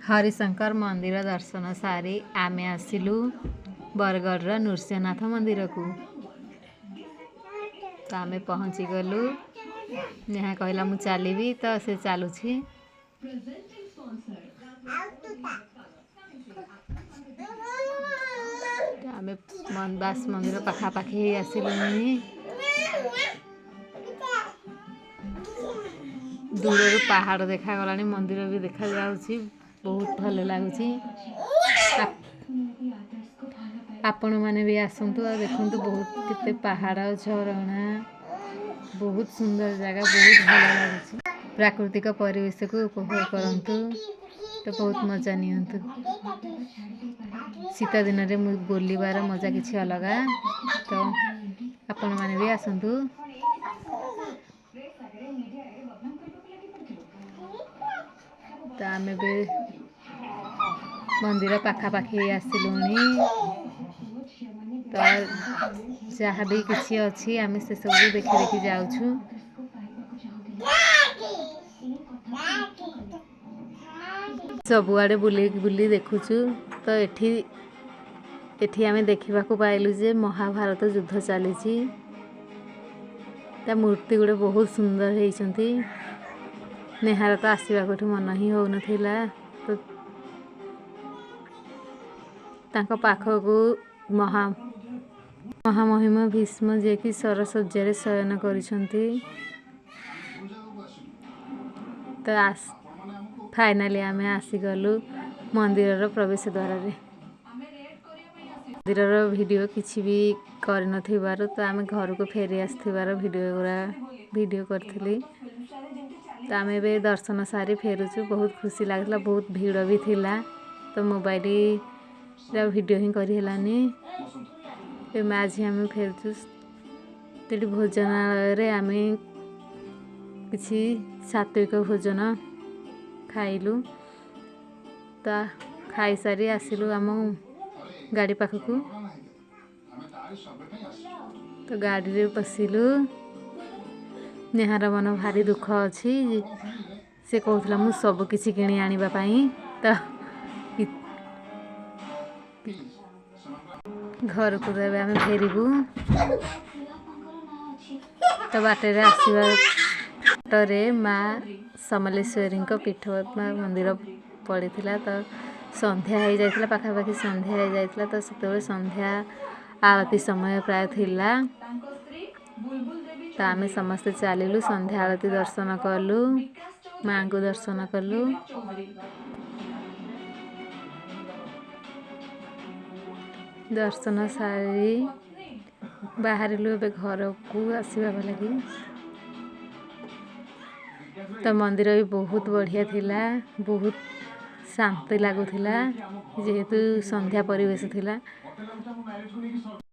ହରିଶଙ୍କର ମନ୍ଦିର ଦର୍ଶନ ସାରି ଆମେ ଆସିଲୁ ବରଗଡ଼ର ନୃସିଂହନାଥ ମନ୍ଦିରକୁ। ତ ଆମେ ପହଞ୍ଚିଗଲୁ। ନେହା କହିଲା, ମୁଁ ଚାଲିବି। ତ ସେ ଚାଲୁଛି। ତ ଆମେ ବାସ ମନ୍ଦିର ପାଖାପାଖି ହେଇ ଆସିଲୁଣି। ଦୂରରୁ ପାହାଡ଼ ଦେଖାଗଲାଣି, ମନ୍ଦିର ବି ଦେଖାଯାଉଛି। ବହୁତ ଭଲ ଲାଗୁଛି। ଆପଣମାନେ ବି ଆସନ୍ତୁ ଆଉ ଦେଖନ୍ତୁ। ବହୁତ କେତେ ପାହାଡ଼, ଝରଣା, ବହୁତ ସୁନ୍ଦର ଜାଗା, ବହୁତ ଭଲ ଲାଗୁଛି। ପ୍ରାକୃତିକ ପରିବେଶକୁ ଉପଭୋଗ କରନ୍ତୁ ତ ବହୁତ ମଜା ନିଅନ୍ତୁ। ଶୀତ ଦିନରେ ମୁଁ ବୁଲିବାର ମଜା କିଛି ଅଲଗା। ତ ଆପଣମାନେ ବି ଆସନ୍ତୁ। ତ ଆମେ ବି ମନ୍ଦିର ପାଖାପାଖି ଆସିଲୁଣି। ତ ଯାହା ବି କିଛି ଅଛି, ଆମେ ସେସବୁ ଦେଖି ଦେଖି ଯାଉଛୁ। ସବୁଆଡ଼େ ବୁଲି ବୁଲି ଦେଖୁଛୁ। ତ ଏଠି ଆମେ ଦେଖିବାକୁ ପାଇଲୁ ଯେ ମହାଭାରତ ଯୁଦ୍ଧ ଚାଲିଛି। ତା ମୂର୍ତ୍ତି ଗୁଡ଼େ ବହୁତ ସୁନ୍ଦର ହେଇଛନ୍ତି। ନେହାର ତ ଆସିବାକୁ ଏଠୁ ମନ ହିଁ ହେଉନଥିଲା। ତ ତାଙ୍କ ପାଖକୁ ମହାମହିମ ଭୀଷ୍ମ, ଯିଏକି ଶରଶଯ୍ୟାରେ ଶୟନ କରିଛନ୍ତି। ତ ଫାଇନାଲି ଆମେ ଆସିଗଲୁ ମନ୍ଦିରର ପ୍ରବେଶ ଦ୍ୱାରରେ। ମନ୍ଦିରର ଭିଡ଼ିଓ କିଛି ବି କରିନଥିବାରୁ, ତ ଆମେ ଘରକୁ ଫେରି ଆସିଥିବାର ଭିଡ଼ିଓ ଗୁଡ଼ା ଭିଡ଼ିଓ କରିଥିଲି। ତ ଆମେ ଏବେ ଦର୍ଶନ ସାରି ଫେରୁଛୁ। ବହୁତ ଖୁସି ଲାଗୁଥିଲା। ବହୁତ ଭିଡ଼ ବି ଥିଲା, ତ ମୋବାଇଲର ଭିଡ଼ିଓ ହିଁ କରିହେଲାନି। ଏବେ ମା ଝିଅ ଆମେ ଫେରୁଛୁ। ସେଠି ଭୋଜନାଳୟରେ ଆମେ କିଛି ସାତ୍ଵିକ ଭୋଜନ ଖାଇଲୁ। ତ ଖାଇସାରି ଆସିଲୁ ଆମ ଗାଡ଼ି ପାଖକୁ। ତ ଗାଡ଼ିରେ ବସିଲୁ। ନେହାର ମନ ଭାରି ଦୁଃଖ ଅଛି। ସେ କହୁଥିଲା ମୁଁ ସବୁ କିଛି କିଣି ଆଣିବା ପାଇଁ। ତ ଘରକୁ ତ ଏବେ ଆମେ ଫେରିବୁ। ତ ବାଟରେ ଆସିବା ବାଟରେ ମା ସମଲେଶ୍ୱରୀଙ୍କ ପୀଠ ବା ମନ୍ଦିର ପଡ଼ିଥିଲା। ତ ସନ୍ଧ୍ୟା ହେଇଯାଇଥିଲା, ପାଖାପାଖି ସନ୍ଧ୍ୟା ହେଇଯାଇଥିଲା। ତ ସେତେବେଳେ ସନ୍ଧ୍ୟା ଆଳତି ସମୟ ପ୍ରାୟ ଥିଲା। ତ ଆମେ ସମସ୍ତେ ଚାଲିଲୁ, ସନ୍ଧ୍ୟା ଆଳତି ଦର୍ଶନ କଲୁ, ମାଙ୍କୁ ଦର୍ଶନ କଲୁ। ଦର୍ଶନ ସାରି ବାହାରିଲୁ ଏବେ ଘରକୁ ଆସିବା ଲାଗି। ତ ମନ୍ଦିର ବି ବହୁତ ବଢ଼ିଆ ଥିଲା, ବହୁତ ଶାନ୍ତି ଲାଗୁଥିଲା, ଯେହେତୁ ସନ୍ଧ୍ୟା ପରିବେଶ ଥିଲା।